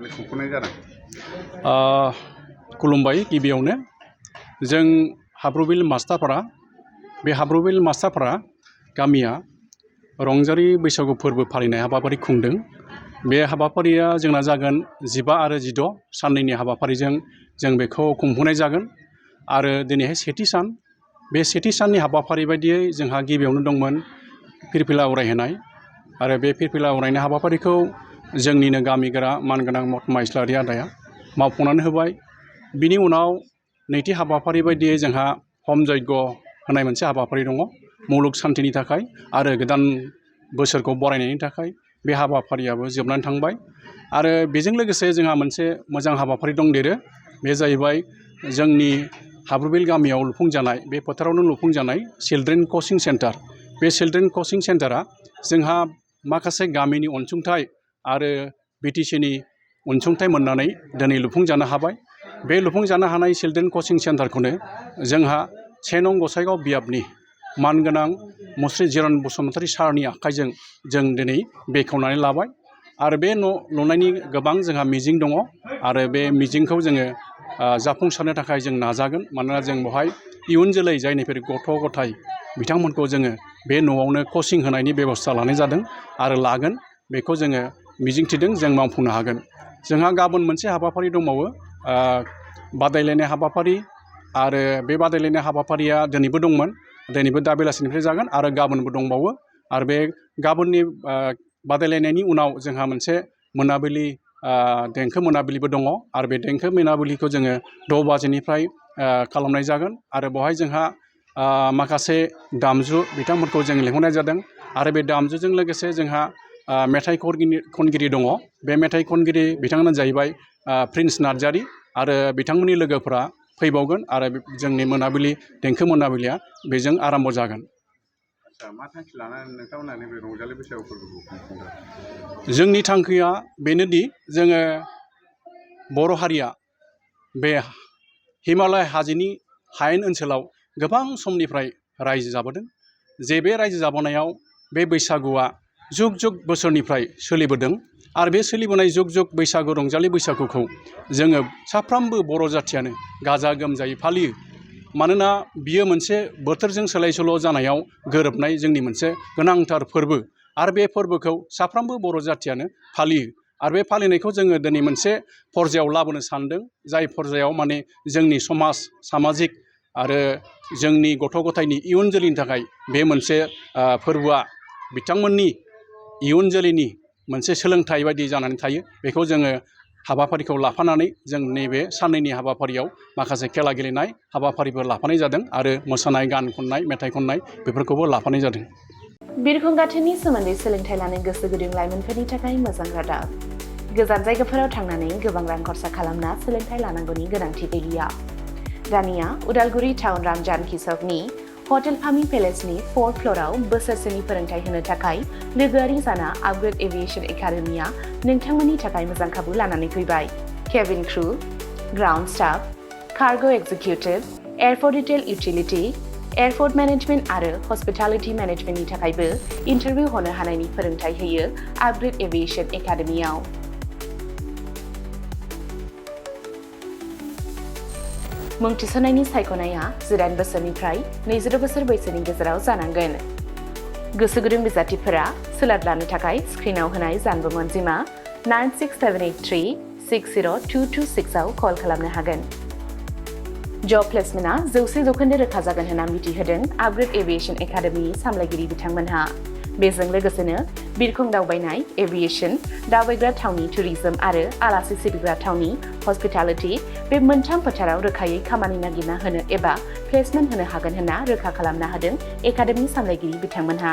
खुंफुनाय जादों। खुलुमबाय गिबियावनो जों हाब्रुबिल मास्टारपारा बे हाब्रुबिल मास्टारपारा गामिया रंजालि बैसागु फोरबो फालिनाय हाबाफारि खुंदों। बे हाबाफारिया जोंना जागोन 15 आरो 16 साननैनि हाबाफारिजों जों बेखौ खुंफुंनाय जागोन। आरो दिनैहाय सेथि सान, बे सेथि साननि हाबाफारि बायदियै जोंहा गिबियावनो दंमोन फिरफिला उरायहोनाय। आरो बे फिरफिला उरायनाय हाबाफारिखौ जोंनिनो गामिगोरा मानगोनां महात्मा इस्लारि आदाया मावफुंनानै होबाय। बिनि उनाव नैथि हाबाफारि बायदियै जोंहा हम यज्ञ होनाय मोनसे हाबाफारि दङ मुलुग सान्थिनि थाखाय आरो गोदान बोसोरखौ बरायनायनि थाखाय। बे हाबाफारियाबो जोबनानै थांबाय। आरो बेजों लोगोसे जोंहा मोनसे मोजां हाबाफारि दंदेरो। बे जाहैबाय जोंनि हाब्रुबिल गामियाव लुफुंजानाय, बे फोथारावनो लुफुंजानाय चिल्ड्रेन कचिं सेन्टार। बे चिल्ड्रेन कचिं सेन्टारा जोंहा माखासे गामिनि अनसुंथाइ आरो बिटिसिनि अनसुंथाइ मोननानै दिनै लुफुंजानो हाबाय। बे लुफुंजानो हानाय चिल्ड्रेन कचिं सेन्टारखौनो जोंहा 1 नं गसाइगाव बियाबनि मानगोनां मुस्रि जिरन बसुमतारी सारनि आखाइजों जों दिनै बेखेवनानै लाबाय। आरो बे न' लुनायनि गोबां जोंहा मिजिं दङ आरो बे मिजिंखौ जोङो जाफुंसारनो थाखाय जों नाजागोन। मानोना जों बेवहाय इयुन जोलै जायनिफ्राय गथ' गथाय बिथांमोनखौ जोङो बे न'आवनो कचिं होनायनि बेबस्था लानाय जादों आरो लागोन। बेखौ जोङो मिजिंथिदों जों मावफुंनो हागोन। जोंहा गाबोन मोनसे हाबाफारि दंबावो, बादायलायनाय हाबाफारि। आरो बे बादायलायनाय हाबाफारिया दिनैबो दंमोन, दिनैबो दा बेलासिनिफ्राय जागोन आरो गाबोनबो दंबावो। आरो बे गाबोननि बादायलायनायनि उनाव जोंहा मोनसे मोनाबिलि देंखो मोनाबिलिबो दङ। आरो बे देंखो मोनाबिलिखौ जोङो 6 बाजिनिफ्राय खालामनाय जागोन। आरो बेवहाय जोंहा माखासे दामजु बिथांमोनखौ जों लिंहरनाय जादों। आरो बे दामजुजों लोगोसे जोंहा मेथाइ खनगिरि दङ। बे मेथाइ खनगिरि बिथांमोनानो जाहैबाय प्रिन्स नार्जारी आरो बिथांमोननि लोगोफ्रा फैबावगोन। आरो जोंनि मोनाबिलि देंखो मोनाबिलिया बेजों आराम्भ जागोन। मा थांखि लानानै नोंथांमोना नैबे रंजालि बैसागु फोरबोखौ खुंफुंदों? जोंनि थांखिया बेनोदि जोङो बर' हारिया बे हिमालय हाजोनि हायेन ओनसोलाव गोबां समनिफ्राय रायजो जाबोदों। जे बे रायजो जाबोनायाव बे बैसागुआ जुग जुग बोसोरनिफ्राय सोलिबोदों। आरो बे सोलिबोनाय जुग जुग बैसागु रंजालि बैसागुखौ जोङो साफ्रोमबो बर' जाथियानो गाजा गोमजायै फालियो। मानोना बियो मोनसे बोथोरजों सोलाय सोल' जानायाव गोरोबनाय जोंनि मोनसे गोनांथार फोरबो। आरो बे फोरबोखौ साफ्रोमबो बर' जाथियानो फालियो। आरो बे फालिनायखौ जोङो दिनै मोनसे पर्जायाव लाबोनो सानदों, जाय पर्जायाव माने जोंनि समाज सामाजिक आरो जोंनि गथ' गथायनि इयुन जोलैनि थाखाय बे मोनसे फोरबोआ बिथांमोननि इयुन जोलैनि मोनसे सोलोंथाइ बायदि जानानै थायो। बेखौ जोङो हाबाफारिखौ लाफानानै जों नैबे साननैनि हाबाफारियाव माखासे खेला गेलेनाय हाबाफारिफोर लाफानाय जादों आरो मोसानाय, गान खननाय, मेथाइ खननाय बेफोरखौबो लाफानाय जादों। बिरखं गाथोननि सोमोन्दै सोलोंथाइ लानो गोसो गुदुं लाइमोनफोरनि थाखाय मोजां रादाब। गोजान जायगाफोराव थांनानै गोबां रां खरसा खालामना सोलोंथाइ लानांगौनि गोनांथि गैलिया। दानिया उदालगुरि टाउन रामजानकि सकनि हटेल फामि पेलेसनि 4th फ्ल'राव बोसोरसेनि फोरोंथाइ होनो थाखाय लोगोआरि जाना आपग्रेड एभिएशन एकाडेमिया नोंथांमोननि थाखाय मोजां खाबु लानानै फैबाय। Cabin crew, ground staff, cargo executive, airport retail utility, airport management आरो हस्पिटालिटी मेनेजमेन्टनि थाखायबो इन्टारभिउ होनो हानायनि फोरोंथाइ होयो आपग्रेड एभिएशन एकाडेमियाव। मुं थिसननायनि सायख'नाया 18 बोसोरनिफ्राय 22 बोसोर बैसोनि गेजेराव जानांगोन। गोसो गुदुं बिजाथिफोरा सोलाद लानो थाखाय स्क्रिनाव होनाय जानबुं अनजिमा 9678360226 आव कल खालामनो हागोन। जब प्लेसमेन्टआ 100% रोखा जागोन होनना मिथिहोदों आपग्रेड एभिएशन एकाडेमिनि सामलायगिरि बिथांमोनहा। बेजों लोगोसेनो बिरखं दावबायनाय, एभिएशन, दावबायग्रा थावनि टुरिज्म आरो आलासि सिबिग्रा थावनि हस्पिटालिटी बे मोनथाम फोथाराव रोखायै खामानि नागिरना होनो एबा प्लेसमेन्ट होनो हागोन होनना रोखा खालामना होदों एकाडेमि सामलायगिरि बिथांमोनहा।